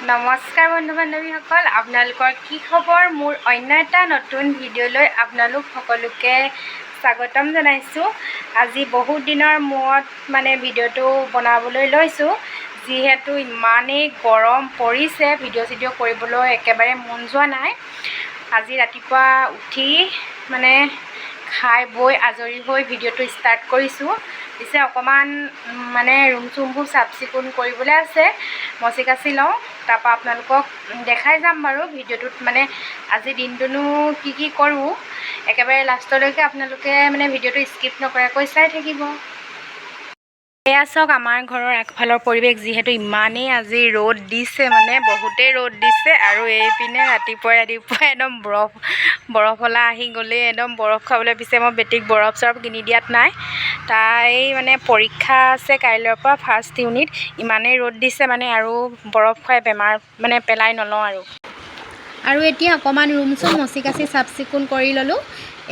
নমস্কাৰ বন্ধু বান্ধৱীসকল, আপোনালোকৰ কি খবৰ? মোৰ অন্য এটা নতুন ভিডিঅ'লৈ আপোনালোক সকলোকে স্বাগতম জনাইছোঁ। আজি বহুত দিনৰ মূৰত মানে ভিডিঅ'টো বনাবলৈ লৈছোঁ। যিহেতু ইমানেই গৰম পৰিছে, ভিডিঅ' চিডিঅ' কৰিবলৈ একেবাৰে মন যোৱা নাই। আজি ৰাতিপুৱা উঠি মানে খাই বৈ আজৰি হৈ ভিডিঅ'টো ষ্টাৰ্ট কৰিছোঁ। পিছে অকণমান মানে ৰুম চুমবোৰ চাফ চিকুণ কৰিবলৈ আছে, মচি কাচি লওঁ, তাৰপৰা আপোনালোকক দেখাই যাম বাৰু ভিডিঅ'টোত মানে আজি দিনটোনো কি কি কৰোঁ। একেবাৰে লাষ্টলৈকে আপোনালোকে মানে ভিডিঅ'টো স্কিপ নকৰাকৈ চাই থাকিব। এয়া চাওক আমাৰ ঘৰৰ আগফালৰ পৰিৱেশ। যিহেতু ইমানেই আজি ৰ'দ দিছে, মানে বহুতেই ৰ'দ দিছে আৰু এইপিনে ৰাতিপুৱাই ৰাতিপুৱাই একদম বৰফৱালা আহি গ'লেই একদম বৰফ খাবলৈ। পিছে মই বেটীক বৰফ চৰফ কিনি দিয়াত নাই। তাই মানে পৰীক্ষা আছে কাইলৈৰ পৰা, ফাৰ্ষ্ট ইউনিট। ইমানেই ৰ'দ দিছে মানে আৰু বৰফ খুৱাই বেমাৰ মানে পেলাই নলওঁ আৰু। আৰু এতিয়া অকণমান ৰুম চুম মচি কাচি চাফ চিকুণ কৰি ল'লোঁ।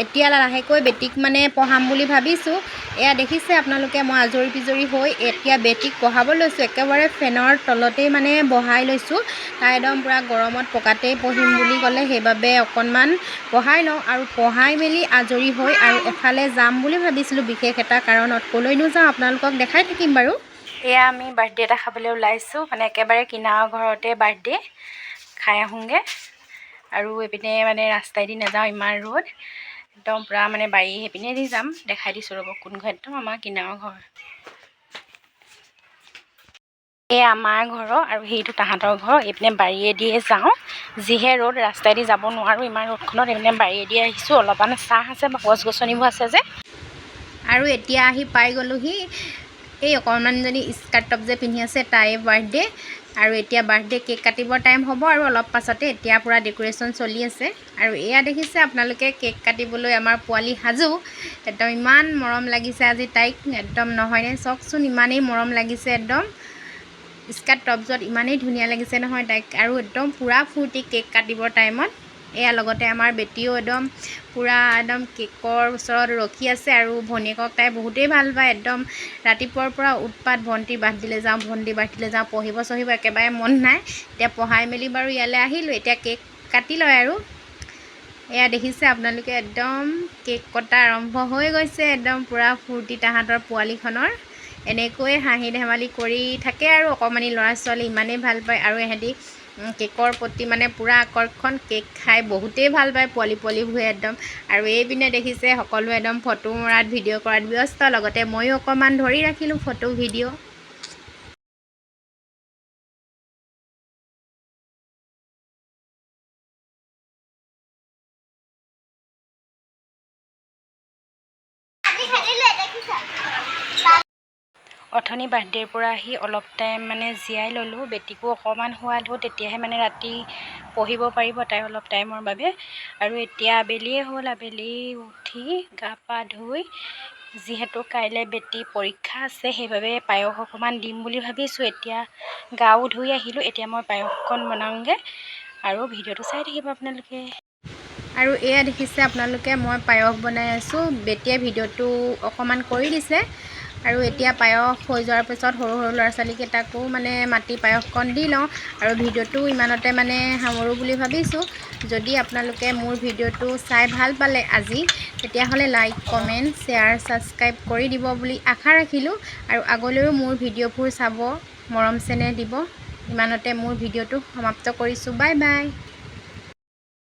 এতিয়া লাহেকৈ বেটীক মানে পঢ়াম বুলি ভাবিছোঁ। এয়া দেখিছে আপোনালোকে, মই আজৰি পিজৰি হৈ এতিয়া বেটীক পঢ়াব লৈছোঁ। একেবাৰে ফেনৰ তলতেই মানে বহাই লৈছোঁ। তাই একদম পূৰা গৰমত পকাতেই পঢ়িম বুলি ক'লে, সেইবাবে অকণমান পঢ়াই লওঁ। আৰু পঢ়াই মেলি আজৰি হৈ আৰু এফালে যাম বুলি ভাবিছিলোঁ বিশেষ এটা কাৰণত। ক'লৈনো যাওঁ আপোনালোকক দেখাই থাকিম বাৰু। এয়া আমি বাৰ্থডে এটা খাবলৈ ওলাইছোঁ, মানে একেবাৰে কিনাৰৰ ঘৰতে বাৰ্থডে খাই আহোঁগৈ। আৰু এইপিনে মানে ৰাস্তাইদি নাযাওঁ, ইমান ৰ'দ, একদম পূৰা মানে বাৰী সেইপিনেদি যাম। দেখাই দিছোঁ ৰ'ব কোন ঘৰ, একদম আমাৰ কিনাৰৰ ঘৰ। এই আমাৰ ঘৰৰ আৰু সেইটো তাহাঁতৰ ঘৰ। এইপিনে বাৰীয়েদিয়ে যাওঁ, যিহে ৰ'দ, ৰাস্তাইদি যাব নোৱাৰোঁ ইমান ৰ'দখনত। এইপিনে বাৰীয়েদি আহিছোঁ, অলপমান ছাঁ আছে বা গছ গছনিবোৰ আছে যে। আৰু এতিয়া আহি পাই গ'লোহি। এই অকণমানজনী স্কাৰ্ট টপ যে পিন্ধি আছে, তাইৰ বাৰ্থডে। আৰু এতিয়া বাৰ্থডে কেক কাটিবৰ টাইম হ'ব আৰু অলপ পাছতে। এতিয়া পূৰা ডেক'ৰেশ্যন চলি আছে। আৰু এয়া দেখিছে আপোনালোকে, কেক কাটিবলৈ আমাৰ পোৱালি সাজু। একদম ইমান মৰম লাগিছে আজি তাইক একদম, নহয়নে? চাওকচোন, ইমানেই মৰম লাগিছে একদম। স্কাৰ্ট টপযোৰত ইমানেই ধুনীয়া লাগিছে নহয় তাইক। আৰু একদম পূৰা ফূৰ্তি কেক কাটিবৰ টাইমত। এয়া লগতে আমাৰ বেটীও একদম পূৰা একদম কেকৰ ওচৰত ৰখি আছে। আৰু ভনীয়েকক তাই বহুতেই ভাল পায়। একদম ৰাতিপুৱাৰ পৰা উৎপাত, ভণ্টিৰ বাৰ্থডেলৈ যাওঁ, ভণ্টিৰ বাৰ্থডেলৈ যাওঁ। পঢ়িব চঢ়িব একেবাৰে মন নাই। এতিয়া পঢ়াই মেলি বাৰু ইয়ালৈ আহিলোঁ। এতিয়া কেক কাটি লয়। আৰু এয়া দেখিছে আপোনালোকে, একদম কেক কটা আৰম্ভ হৈ গৈছে। একদম পূৰা ফূৰ্তি তাহাঁতৰ পোৱালিখনৰ। এনেকৈয়ে হাঁহি ধেমালি কৰি থাকে আৰু অকণমানি ল'ৰা ছোৱালী ইমানেই ভাল পায়। আৰু ইহঁতি কেকৰ প্ৰতি মানে পূৰা আকৰ্ষণ, কেক খাই বহুতেই ভাল পায় পোৱালিবোৰে একদম। আৰু এইপিনে দেখিছে, সকলোৱে একদম ফটো মৰাত, ভিডিঅ' কৰাত ব্যস্ত। লগতে ময়ো অকণমান ধৰি ৰাখিলোঁ ফটো ভিডিঅ'। অথনি বাৰ্থডেৰ পৰা আহি অলপ টাইম মানে জিৰাই ল'লোঁ, বেটীকো অকণমান শুৱালোঁ। তেতিয়াহে মানে ৰাতি পঢ়িব পাৰিব তাই অলপ টাইমৰ বাবে। আৰু এতিয়া আবেলিয়ে হ'ল। আবেলি উঠি গা পা ধুই, যিহেতু কাইলৈ বেটী পৰীক্ষা আছে, সেইবাবে পায়স অকণমান দিম বুলি ভাবিছোঁ। এতিয়া গাও ধুই আহিলোঁ, এতিয়া মই পায়সকণ বনাওঁগৈ আৰু ভিডিঅ'টো চাই থাকিব আপোনালোকে। আৰু এয়া দেখিছে আপোনালোকে, মই পায়স বনাই আছোঁ। বেটীয়ে ভিডিঅ'টো অকণমান কৰি দিছে। আৰু এতিয়া পায়স হৈ যোৱাৰ পিছত সৰু সৰু ল'ৰা ছোৱালীকেইটাকো মানে মাতি পায়সকণ দি লওঁ আৰু ভিডিঅ'টো ইমানতে মানে সামৰোঁ বুলি ভাবিছোঁ। যদি আপোনালোকে মোৰ ভিডিঅ'টো চাই ভাল পালে আজি, তেতিয়াহ'লে লাইক, কমেণ্ট, শ্বেয়াৰ, ছাবস্ক্ৰাইব কৰি দিব বুলি আশা ৰাখিলোঁ। আৰু আগলৈও মোৰ ভিডিঅ'বোৰ চাব, মৰম চেনেহ দিব। ইমানতে মোৰ ভিডিঅ'টো সমাপ্ত কৰিছোঁ। Bye bye.